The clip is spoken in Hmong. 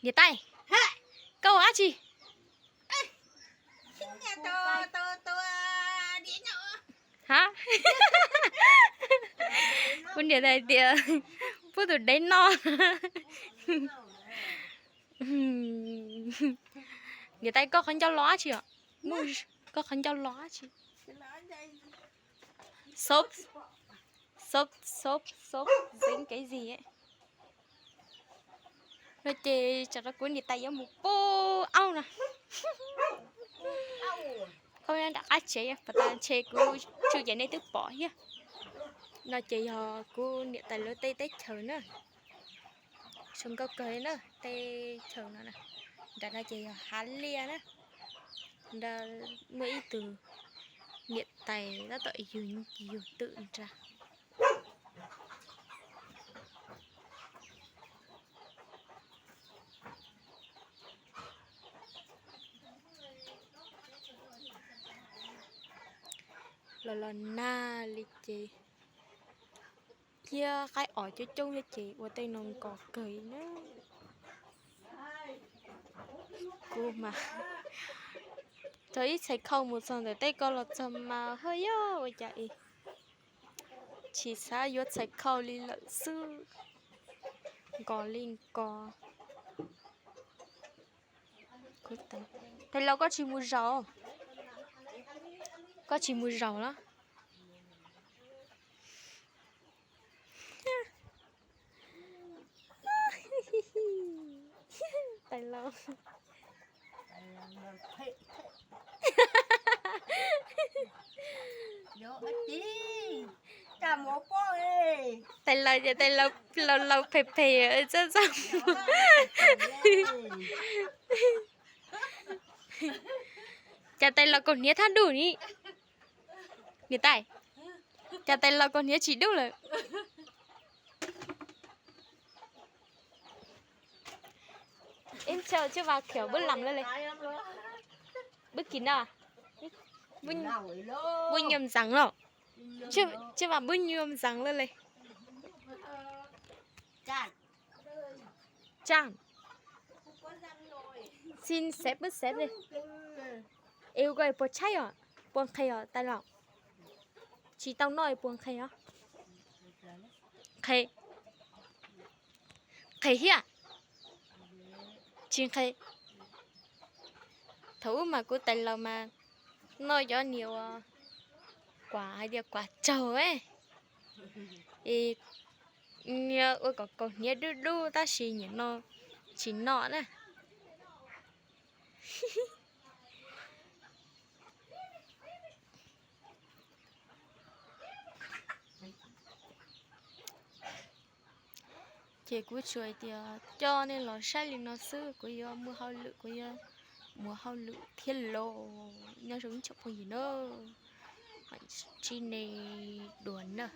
Niam tais, koj ua dab tsi? Ha? Kuv niam tais tias pub tus dev noj. Niam tais, koj qhov ncauj los dab tsi os? Koj qhov ncauj los dab tsi? Xop, xop, xop, xop, dính cái gì ấy. No ces tsam no kuv niam tais yuav mus pub aub no. Koj nram qab tsev, pas tas ntshe kuv tsuj ces nej twb pom thiab. No ces yog kuv niam tais lawv tej teb chaws na. Zoo nkauj kawg li na, tej chaw no na. Nram no ces yog hav liaj na. Nram muaj ib tug niam tais tab tom yug yug twm nrad. Los los nag li ces thiab qaib os coob coob thiab ces ua tej no nkos kawg na. Kuv mas txog ib txhais khau mus txog ntawm tej ko los txog mas haj yog ua cas es tsis xav yuav txhais khau li lawm xwb. Nkos li nkos. Tais laus, koj tsis mus zaum, koj tsis mus zaum los? Tais laus, tais laus ces tais laus laus laus phem phem txaj txaj muag. Cas tais laus kaus hniav thab dub ni? Niam tais, cas tais laus kaus hniav tsis dub lawm? Ib txhia tshwj vas khiav bwb lam lawm li. Bwb kis no, bwb nyuam ntxeev los? Tshwj vas bwb nyuam ntxeev lawm li. Tsa, xin xeeb bwb xeeb li. Es ua ko puas tshaib os? Puas nqhis os tais laus? Tsis tau noj es puas nqhis os? Nqhis, nqhis thiab tsis nqhis? Thaum ub mas kuv tais laus mas noj cov niag uas kuam hais tias kuam tsaug, es niag ua kom kaus hniav dub dub tab sis nim no tsis noj na. Ces kuv tsuas hais tias coj nej los saib li no xwb, kuv yuav mus hauj lwm, kuv yuav mus hauj lwm thiab los. Nyob zoo ib tsoom phooj ywg na, mam ntsib nej dua na.